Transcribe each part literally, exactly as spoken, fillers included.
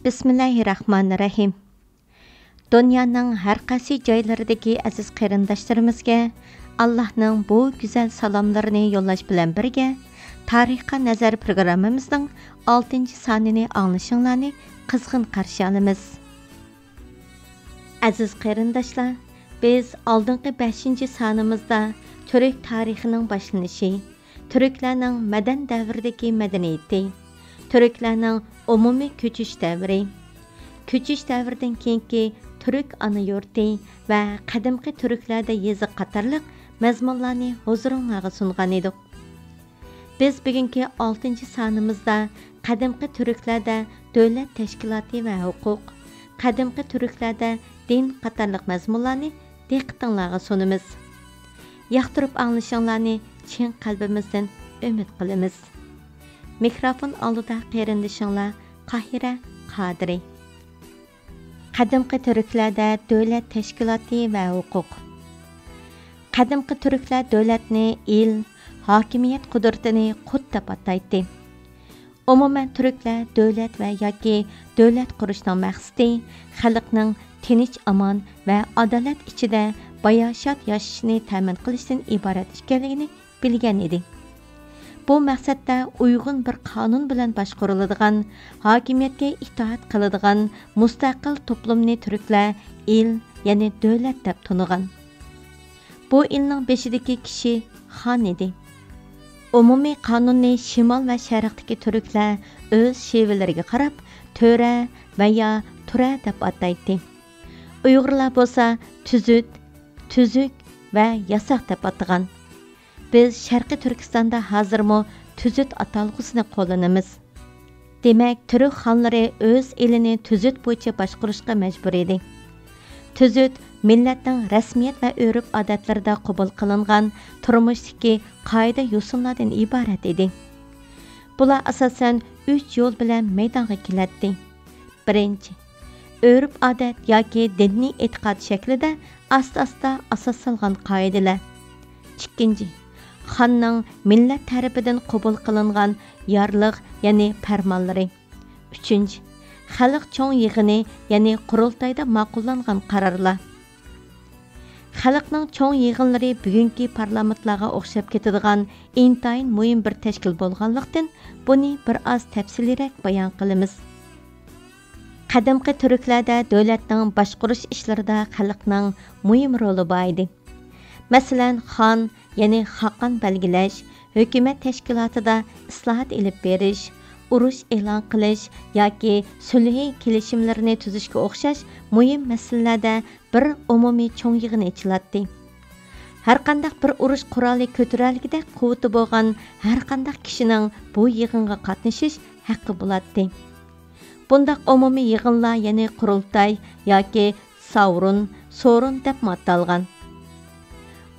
بىسمىللاھىررەھمانىررەھىم. دۇنيانىڭ ھەر قايسى جايلىرىدىكى ئەزىز قېرىنداشلىرىمىزگە ئاللاھنىڭ بۇ گۈزەل سالاملىرىنى يوللاش بىلەن بىرگە، تارىخقا نەزەر پروگراممىمىزنىڭ ئالتىنچى سانىنى ئاڭلىشىڭلارنى قىزغىن قارشى ئالىمىز. ئەزىز قېرىنداشلار، بىز ئالدىنقى بەشىنچى سانىمىزدا تۈرك تارىخىنىڭ باشلىنىشى، تۈركلەرنىڭ مەدەن دەۋرىدىكى مەدەنىيىتى، تۈركلەرنىڭ ئومۇمىي كۆچۈش دەۋرى، كۆچۈش دەۋرىدىن كېيىنكى تۈرك ئانا يۇرتى ۋە قەدىمكى تۈركلەردە يېزا قاتارلىق مەزمۇنلارنى ھۇزۇرۇڭلارغا سۇنغان ئىدۇق. بىز بۈگۈنكى ئالتىنچى سانىمىزدا قەدىمكى تۈركلەردە دۆلەت تەشكىلاتى ۋە ھوقۇق، قەدىمكى تۈركلەردە دىن قاتارلىق مەزمۇنلارنى دىققىتىڭلارغا سۇنىمىز. ياقتۇرۇپ ئاڭلىشىڭلارنى چىن قەلبىمىزدىن ئۈمىد قىلىمىز. مىكروفون ئالدىدا قېرىندىشىڭلار قاھىرە قادىرى. قەدىمكى تۈركلەردە دۆلەت تەشكىلاتى ۋە ھوقۇق. قەدىمكى تۈركلەر دۆلەتنى ئىل، ھاكىمىيەت قۇدرىتىنى قۇت دەپ ئاتايتتى. ئومۇمەن، تۈركلەر دۆلەت ۋە ياكى دۆلەت قۇرۇشنىڭ مەقسىتى خەلقنىڭ تىنچ-ئامان ۋە ئادالەت ئىچىدە باياشات ياشىشىنى تەمىن قىلىشتىن ئىبارەت ئىكەنلىكىنى بىلگەن ئىدى. بۇ مەقسەتتە ئۇيغۇن بىر قانۇن بىلەن باشقۇرۇلىدىغان، ھاكىمىيەتكە ئىتائەت قىلىدىغان مۇستەقىل توپلۇمنى تۈركلەر ئىل، يەنى دۆلەت دەپ تونۇغان. بۇ ئىلنىڭ بېشىدىكى كىشى خان ئىدى. ئومۇمىي قانۇننى شىمال ۋە شەرقتىكى تۈركلەر ئۆز شېۋىلىرىگە قاراپ تۆرە ۋە يا تۇرە دەپ ئاتايتتى. ئۇيغۇرلار بولسا تۈزۈت، تۈزۈك ۋە ياساق دەپ ئاتىغان. بىز شەرقىي تۈركىستاندا ھازىرمۇ تۈزۈت ئاتالغۇسىنى قوللىنىمىز. دېمەك، تۈرك خانلىرى ئۆز ئېلىنى تۈزۈت بويىچە باشقۇرۇشقا مەجبۇر ئىدى. تۈزۈت مىللەتنىڭ رەسمىيەت ۋە ئۆرپ-ئادەتلىرىدە قوبۇل قىلىنغان تۇرمۇشتىكى قائىدە-يوسۇنلاردىن ئىبارەت ئىدى. بۇلار ئاساسەن ئۈچ يول بىلەن مەيدانغا كېلەتتى. بىرىنچى، ئۆرپ-ئادەت ياكى دىنىي ئېتىقاد شەكلىدە ئاستا-ئاستا ئاساس سالغان قائىدىلەر. ئىككىنچى، خاننىڭ مىللەت تەرىپىدىن قوبۇل قىلىنغان يارلىق، يەنى پەرمانلىرى. ئۈچىنچى، خەلق چوڭ يىغىنى، يەنى قۇرۇلتايدا ماقۇللانغان قارارلار. خەلقنىڭ چوڭ يىغىنلىرى بۈگۈنكى پارلامېنتلارغا ئوخشاپ كېتىدىغان ئىنتايىن مۇھىم بىر تەشكىل بولغانلىقتىن، بۇنى بىر ئاز تەپسىلىيرەك بايان قىلىمىز. قەدىمكى تۈركلەردە دۆلەتنىڭ باشقۇرۇش ئىشلىرىدا خەلقنىڭ مۇھىم رولى بار ئىدى. مەسىلەن، خان، يەنى خاقان بەلگىلەش، ھۆكۈمەت تەشكىلاتىدا ئىسلاھات ئېلىپ بېرىش، ئۇرۇش ئېلان قىلىش ياكى سۈلھى كېلىشىملىرىنى تۈزۈشكە ئوخشاش مۇھىم مەسىلىلەردە بىر ئومۇمىي چوڭ يىغىن ئېچىلاتتى. ھەرقانداق بىر ئۇرۇش قورالى كۆتۈرەلىگۈدەك قۇۋۋىتى بولغان ھەرقانداق كىشىنىڭ بۇ يىغىنغا قاتنىشىش ھەققى بولاتتى. بۇنداق ئومۇمىي يىغىنلار يەنى قۇرۇلتاي ياكى ساۋرۇن، سورۇن دەپمۇ ئاتالغان.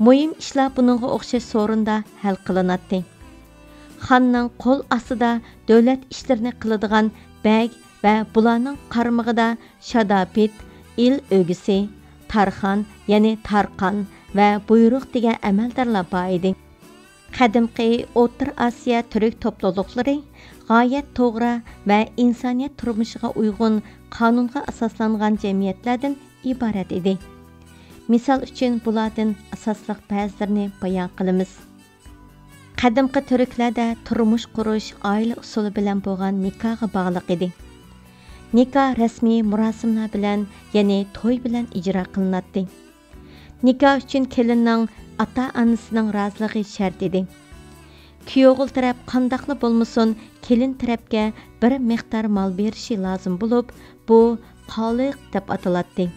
مۇھىم ئىشلار بۇنىڭغا ئوخشاش سورۇندا ھەل قىلىناتتى. خاننىڭ قول ئاستىدا دۆلەت ئىشلىرىنى قىلىدىغان بەگ ۋە بۇلارنىڭ قارمىقىدا شاداپىت، ئىل ئۆگىسى، تارخان، يەنى تارقان ۋە بۇيرۇق دېگەن ئەمەلدارلار بار ئىدى. قەدىمكى ئوتتۇرا ئاسىيا تۈرك توپلۇلۇقلىرى غايەت توغرا ۋە ئىنسانىيەت تۇرمۇشىغا ئۇيغۇن قانۇنغا ئاساسلانغان جەمئىيەتلەردىن ئىبارەت ئىدى. مىسال ئۈچۈن، بۇلاردىن ئاساسلىق بەزىلىرىنى بايان قىلىمىز. قەدىمكى تۈركلەردە تۇرمۇش قۇرۇش ئائىلە ئۇسۇلى بىلەن بولغان نىكاھقا باغلىق ئىدى. نىكاھ رەسمىي مۇراسىملار بىلەن، يەنى توي بىلەن ئىجرا قىلىناتتى. نىكاھ ئۈچۈن كېلىننىڭ ئاتا-ئانىسىنىڭ رازىلىقى شەرت ئىدى. كۈيئوغۇل تەرەپ قانداقلا بولمىسۇن، كېلىن تەرەپكە بىر مىقدار مال بېرىشى لازىم بولۇپ، بۇ قالىق دەپ ئاتىلاتتى.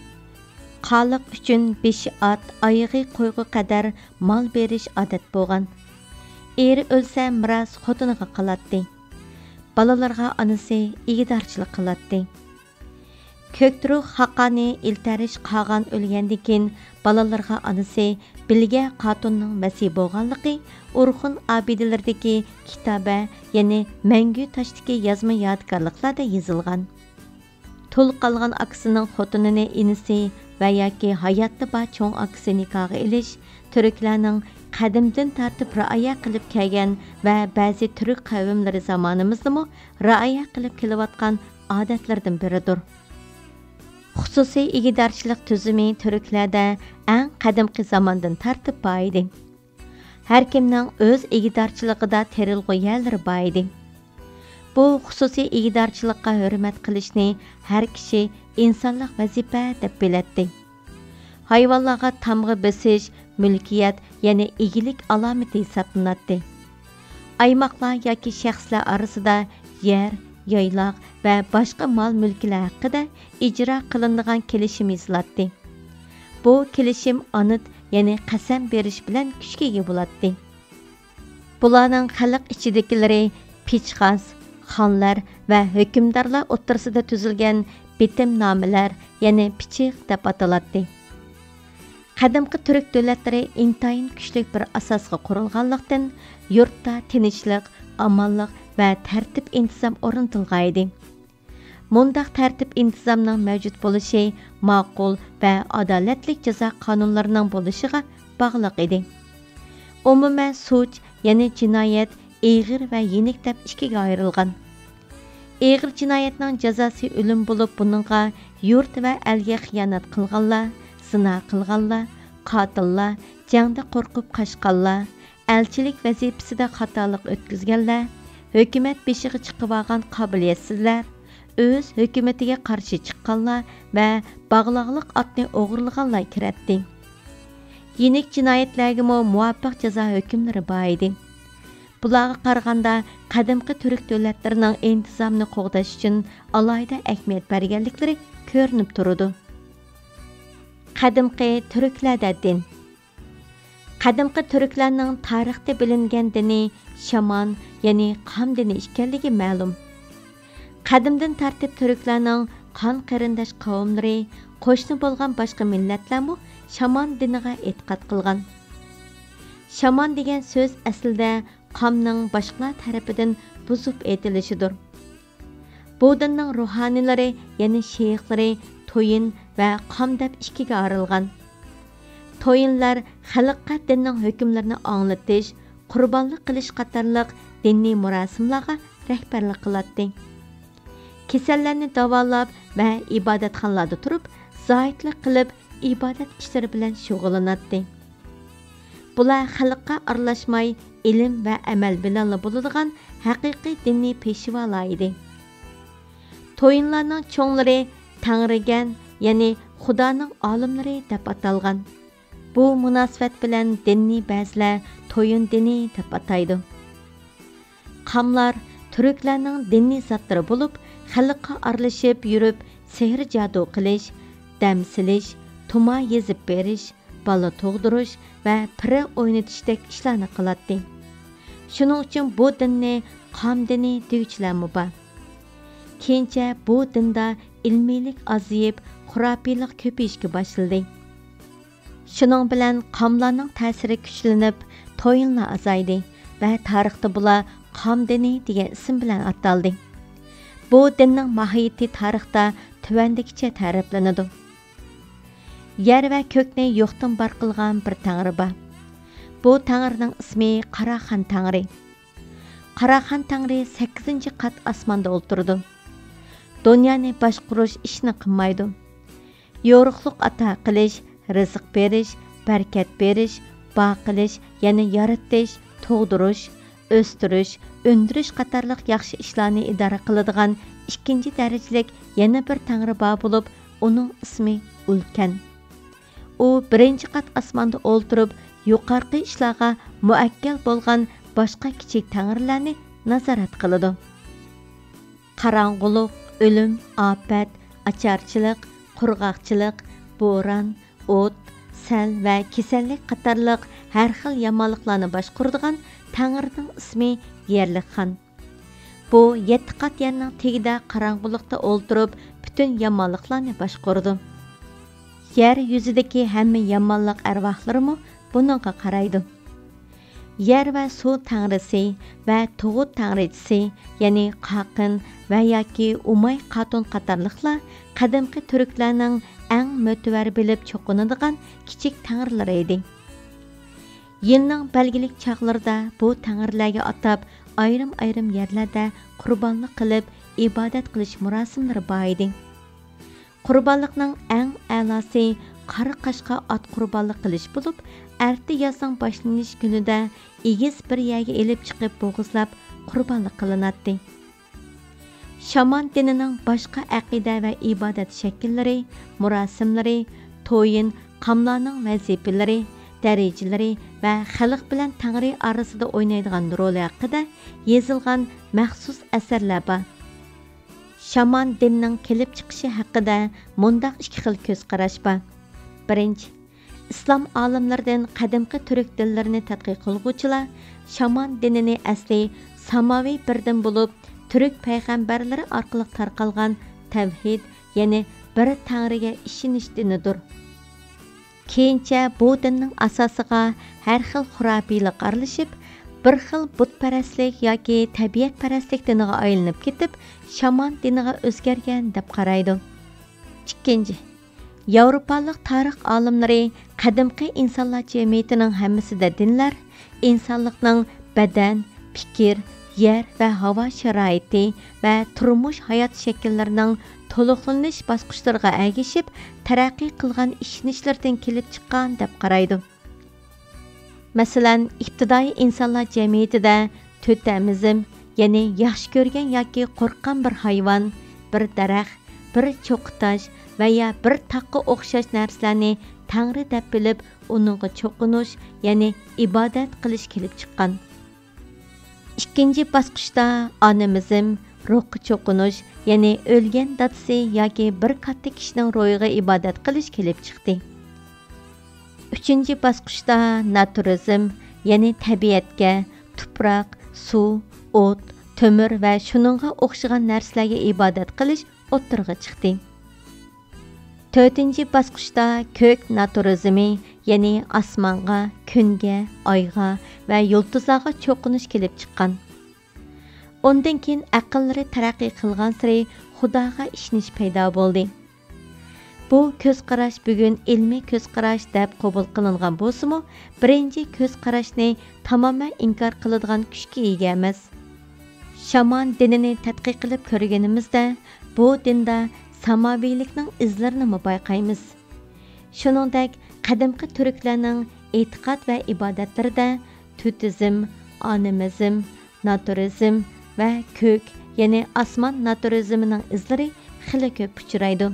قالىق ئۈچۈن بېشى ئات، ئايىغى قويغا قەدەر مال بېرىش ئادەت بولغان. ئېرى ئۆلسە، مىراس خوتۇنىغا قالاتتى. بالىلىرىغا ئانىسى ئىگىدارچىلىق قىلاتتى. كۆكتۈرك خاقانى ئىلتەرىش قاغان ئۆلگەندىن كېيىن، بالىلىرىغا ئانىسى بىلگە خاتۇننىڭ ۋەسىي بولغانلىقى ئورخۇن ئابىدىلىرىدىكى كىتابە، يەنى مەڭگۈ تاشتىكى يازما يادىكارلىقلاردا يېزىلغان. تۇل قالغان ئاكىسىنىڭ خوتۇنىنى ئىنىسى ۋە ياكى ھاياتتا بار چوڭ ئاكىسى نىكاھقا ئېلىش تۈركلەرنىڭ قەدىمدىن تارتىپ رىئايە قىلىپ كەلگەن ۋە بەزى تۈرك قەۋملىرى زامانىمىزدىمۇ رىئايە قىلىپ كېلىۋاتقان ئادەتلىرىدىن بىرىدۇر. خۇسۇسىي ئىگىدارچىلىق تۈزۈمى تۈركلەردە ئەڭ قەدىمكى زاماندىن تارتىپ بار ئىدى. ھەر كىمنىڭ ئۆز ئىگىدارچىلىقىدا تېرىلغۇ يەرلىرى بار ئىدى. بۇ خۇسۇسىي ئىگىدارچىلىققا ھۆرمەت قىلىشنى ھەر كىشى ئىنسانلىق ۋەزىپە دەپ بىلەتتى. ھايۋانلارغا تامغا بېسىش مۈلكىيەت، يەنى ئىگىلىك ئالامىتى ھېسابلىناتتى. ئايماقلار ياكى شەخسلەر ئارىسىدا يەر، يايلاق ۋە باشقا مال-مۈلكلەر ھەققىدە ئىجرا قىلىنىدىغان كېلىشىم يېزىلاتتى. بۇ كېلىشىم ئانت، يەنى قەسەم بېرىش بىلەن كۈچكە ئىگە بولاتتى. بۇلارنىڭ خەلق ئىچىدىكىلىرى پىچخاس، خانلار ۋە ھۆكۈمدارلار ئوتتۇرىسىدا تۈزۈلگەن بېتىمنامىلەر، يەنى پىچىق دەپ ئاتىلاتتى. قەدىمكى تۈرك دۆلەتلىرى ئىنتايىن كۈچلۈك بىر ئاساسقا قۇرۇلغانلىقتىن، يۇرتتا تىنچلىق، ئامانلىق ۋە تەرتىپ-ئىنتىزام ئورنىتىلغانىدى. مۇنداق تەرتىپ-ئىنتىزامنىڭ مەۋجۇت بولۇشى ماقۇل ۋە ئادالەتلىك جازا قانۇنلىرىنىڭ بولۇشىغا باغلىق ئىدى. ئومۇمەن، سۇچ، يەنى جىنايەت، ئېغىر ۋە يېنىك دەپ ئىككىگە ئايرىلغان. ئېغىر جىنايەتنىڭ جازاسى ئۆلۈم بولۇپ، بۇنىڭغا يۇرت ۋە ئەلگە خىيانەت قىلغانلار، زىنا قىلغانلار، قاتىللار، جەڭدە قورقۇپ قاچقانلار، ئەلچىلىك ۋەزىپىسىدە خاتالىق ئۆتكۈزگەنلەر، ھۆكۈمەت بېشىغا چىقىۋالغان قابىلىيەتسىزلەر، ئۆز ھۆكۈمىتىگە قارشى چىققانلار ۋە باغلاقلىق ئاتنى ئوغرىلىغانلار كىرەتتى. يېنىك جىنايەتلەرگىمۇ مۇۋاپىق جازا ھۆكۈملىرى بار ئىدى. بۇلارغا قارىغاندا، قەدىمكى تۈرك دۆلەتلىرىنىڭ ئىنتىزامنى قوغداش ئۈچۈن ئالاھىدە ئەھمىيەت بەرگەنلىكلىرى كۆرۈنۈپ تۇرىدۇ. قەدىمكى تۈركلەردە دىن. قەدىمكى تۈركلەرنىڭ تارىختا بىلىنگەن دىنى شامان، يەنى قام دىنى ئىكەنلىكى مەلۇم. قەدىمدىن تارتىپ تۈركلەرنىڭ قان قېرىنداش قەۋملىرى، قوشنا بولغان باشقا مىللەتلەرمۇ شامان دىنىغا ئېتىقاد قىلغان. شامان دېگەن سۆز ئەسلىدە قامنىڭ باشقىلار تەرىپىدىن بۇزۇپ ئېيتىلىشىدۇر. بۇ دىننىڭ روھانىيلىرى، يەنى شېيىخلىرى تويىن ۋە قام دەپ ئىككىگە ئايرىلغان. تويىنلار خەلققە دىننىڭ ھۆكۈملىرىنى ئاڭلىتىش، قۇربانلىق قىلىش قاتارلىق دىنىي مۇراسىملارغا رەھبەرلىك قىلاتتى. كېسەللەرنى داۋالاپ ۋە ئىبادەتخانىلاردا تۇرۇپ، زاھىتلىق قىلىپ، ئىبادەت ئىشلىرى بىلەن شۇغۇللىناتتى. بۇلار خەلققە ئارىلاشماي، ئىلىم ۋە ئەمەل بىلەنلا بولىدىغان ھەقىقىي دىنىي پېشۋالار ئىدى. تويىنلارنىڭ چوڭلىرى تەڭرىگەن، يەنى خۇدانىڭ ئالىملىرى دەپ ئاتالغان. بۇ مۇناسىۋەت بىلەن دىننى بەزىلەر تويۇن دىنى دەپ ئاتايدۇ. قاملار تۈركلەرنىڭ دىنىي زاتلىرى بولۇپ، خەلققە ئارىلىشىپ يۈرۈپ، سېھىر-جادۇ قىلىش، دەم سېلىش، تۇمار يېزىپ بېرىش، بالا تۇغدۇرۇش ۋە پىرە ئوينىتىشتەك ئىشلارنى قىلاتتى. شۇنىڭ ئۈچۈن بۇ دىننى قام دىنى دېگۈچىلەرمۇ بار. كېيىنچە بۇ دىندا ئىلمىيلىك ئازىيىپ، خۇراپىيلىق كۆپىيىشكە باشلىدى. شۇنىڭ بىلەن قاملارنىڭ تەسىرى كۈچلىنىپ، تويىنلار ئازايدى ۋە تارىختا بۇلار قام دىنى دېگەن ئىسىم بىلەن ئاتالدى. بۇ دىننىڭ ماھىيىتى تارىختا تۆۋەندىكىچە تەرىپلىنىدۇ. يەر ۋە كۆكنى يوقتىن بار قىلغان بىر تەڭرى بار. بۇ تەڭرىنىڭ ئىسمى قاراخان تەڭرى. قاراخان تەڭرى سەككىزىنچى قات ئاسماندا ئولتۇرىدۇ. دۇنيانى باشقۇرۇش ئىشىنى قىلمايدۇ. يورۇقلۇق ئاتا قىلىش، رىزىق بېرىش، بەرىكەت بېرىش، بار قىلىش، يەنى يارىتىش، تۇغدۇرۇش، ئۆستۈرۈش، ئۈندۈرۈش قاتارلىق ياخشى ئىشلارنى ئىدارە قىلىدىغان ئىككىنچى دەرىجىلىك يەنە بىر تەڭرى بار بولۇپ، ئۇنىڭ ئىسمى ئۈلكەن. ئۇ بىرىنچى قات ئاسماندا ئولتۇرۇپ، يۇقارقى ئىشلارغا مۇئەككەل بولغان باشقا كىچىك تەڭرىلەرنى نازارەت قىلىدۇ. قاراڭغۇلۇق، ئۆلۈم، ئاپەت، ئاچارچىلىق، قۇرغاقچىلىق، بوران، ئوت، سەل ۋە كېسەللىك قاتارلىق ھەر خىل يامانلىقلارنى باشقۇرىدىغان تەڭرىنىڭ ئىسمى يەرلىك خان. بۇ يەتتە قات يەرنىڭ تېگىدە قاراڭغۇلۇقتا ئولتۇرۇپ، پۈتۈن يامانلىقلارنى باشقۇرىدۇ. يەر يۈزىدىكى ھەممە يامانلىق ئەرۋاھلىرىمۇ بۇنىڭغا قارايدۇ. يەر ۋە سۇ تەڭرىسى ۋە تۇغۇت تەڭرىچىسى، يەنى قاقىن ۋە ياكى ئۇماي قاتۇن قاتارلىقلار قەدىمكى تۈركلەرنىڭ ئەڭ مۆتىۋەر بىلىپ چوقۇنىدىغان كىچىك تەڭرىلىرى ئىدى. يىلنىڭ بەلگىلىك چاغلىرىدا بۇ تەڭرىلەرگە ئاتاپ، ئايرىم-ئايرىم يەرلەردە قۇربانلىق قىلىپ، ئىبادەت قىلىش مۇراسىملىرى بار ئىدى. قۇربانلىقنىڭ ئەڭ ئەلاسى قارا قاشقا ئات قۇربانلىق قىلىش بولۇپ، ئەتە يازنىڭ باشلىنىش كۈنىدە ئېگىز بىر يەرگە ئېلىپ چىقىپ بوغۇزلاپ قۇربانلىق قىلىناتتى. شامان دىنىنىڭ باشقا ئەقىدە ۋە ئىبادەت شەكىللىرى، مۇراسىملىرى، تويىن، قاملارنىڭ ۋەزىپىلىرى، دەرىجىلىرى ۋە خەلق بىلەن تەڭرى ئارىسىدا ئوينايدىغان رولى ھەققىدە يېزىلغان مەخسۇس ئەسەرلەر بار. شامان دىننىڭ كېلىپ چىقىشى ھەققىدە مۇنداق ئىككى خىل كۆز قاراش بار. بىرىنچى، ئىسلام ئالىملىرىدىن قەدىمكى تۈرك دىنلىرىنى تەتقىق قىلغۇچىلار شامان دىنىنى ئەسلى ساماۋى بىر دىن بولۇپ، تۈرك پەيغەمبەرلىرى ئارقىلىق تارقالغان تەۋھىد، يەنى بىر تەڭرىگە ئىشىنىش دىنىدۇر. كېيىنچە بۇ دىننىڭ ئاساسىغا ھەر خىل خۇراپىيلىق ئارىلىشىپ، بىر خىل بۇتپەرەسلىك ياكى تەبىئەتپەرەسلىك دىنىغا ئايلىنىپ كېتىپ، شامان دىنىغا ئۆزگەرگەن دەپ قارايدۇ. ئىككىنچى، ياۋروپالىق تارىخ ئالىملىرى قەدىمكى ئىنسانلار جەمئىيىتىنىڭ ھەممىسىدە دىنلار ئىنسانلىقنىڭ بەدەن، پىكىر، يەر ۋە ھاۋا شارائىتى ۋە تۇرمۇش ھايات شەكىللىرىنىڭ تولۇقلىنىش باسقۇچلىرىغا ئەگىشىپ تەرەققىي قىلغان ئىشىنىشلىرىدىن كېلىپ چىققان دەپ قارايدۇ. مەسىلەن، ئىپتىدائىي ئىنسانلار جەمئىيىتىدە توتېمىزم، يەنى ياخشى كۆرگەن ياكى قورققان بىر ھايۋان، بىر دەرەخ، بىر چوققا تاش ۋە يا بىر تاغقا ئوخشاش نەرسىلەرنى تەڭرى دەپ بىلىپ، ئۇنىڭغا چوقۇنۇش، يەنى ئىبادەت قىلىش كېلىپ چىققان. ئىككىنچى باسقۇچتا ئانىمىزم، روھقا چوقۇنۇش، يەنى ئۆلگەن دادىسى ياكى بىر كاتتا كىشىنىڭ روھىغا ئىبادەت قىلىش كېلىپ چىقتى. ئۈچىنچى باسقۇچتا ناتۇرىزم، يەنى تەبىئەتكە، تۇپراق، سۇ، ئوت، تۆمۈر ۋە شۇنىڭغا ئوخشىغان نەرسىلەرگە ئىبادەت قىلىش ئوتتۇرىغا چىقتى. تۆتىنچى باسقۇچتا كۆك ناتۇرىزمى، يەنى ئاسمانغا، كۈنگە، ئايغا ۋە يۇلتۇزلارغا چوقۇنۇش كېلىپ چىققان. ئۇندىن كېيىن ئەقىللىرى تەرەققىي قىلغانسېرى خۇداغا ئىشىنىش پەيدا بولدى. بۇ كۆز قاراش بۈگۈن ئىلمىي كۆز قاراش دەپ قوبۇل قىلىنغان بولسىمۇ، بىرىنچى كۆز قاراشنى تامامەن ئىنكار قىلىدىغان كۈچكە ئىگە ئەمەس. شامان دىنىنى تەتقىق قىلىپ كۆرگىنىمىزدە، بۇ دىندا ساماۋىيلىكنىڭ ئىزلىرىنىمۇ بايقايمىز. شۇنىڭدەك، قەدىمكى تۈركلەرنىڭ ئېتىقاد ۋە ئىبادەتلىرىدە توتېمىزم، ئانىمىزم، ناتۇرىزم ۋە كۆك، يەنى ئاسمان ناتۇرىزمىنىڭ ئىزلىرى خېلى كۆپ ئۇچرايدۇ.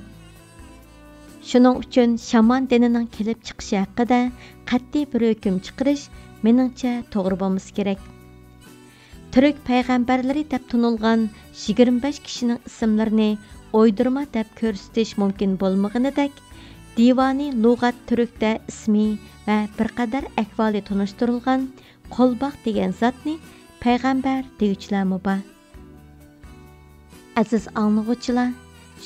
شۇنىڭ ئۈچۈن شامان دىنىنىڭ كېلىپ چىقىشى ھەققىدە قەتئىي بىر ھۆكۈم چىقىرىش، مېنىڭچە، توغرا بولمىسا كېرەك. تۈرك پەيغەمبەرلىرى دەپ تونۇلغان يىگىرمە بەش كىشىنىڭ ئىسىملىرىنى ئويدۇرما دەپ كۆرسىتىش مۇمكىن بولمىغىنىدەك، دىۋانى لۇغەت تۈركتە ئىسمى ۋە بىر قەدەر ئەھۋالى تونۇشتۇرۇلغان قولباق دېگەن زاتنى پەيغەمبەر دېگۈچىلەرمۇ بار. ئەزىز ئاڭلىغۇچىلار،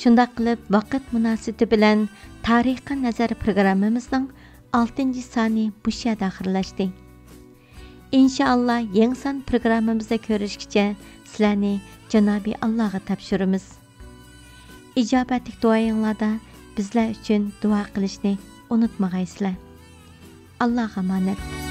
شۇنداق قىلىپ ۋاقىت مۇناسىۋىتى بىلەن تارىخقا نەزەر پروگراممىمىزنىڭ ئالتىنچى سانى مۇشۇ يەردە ئاخىرلاشتى. ئىنشائاللا، يېڭى سان پروگراممىمىزدا كۆرۈشكىچە سىلەرنى جانابى ئاللاغا تاپشۇرىمىز. ئىجابەتلىك دۇئايىڭلاردا بىزلەر ئۈچۈن دۇئا قىلىشنى ئۇنتۇمىغايسىلەر. ئاللاغا ئامانەت.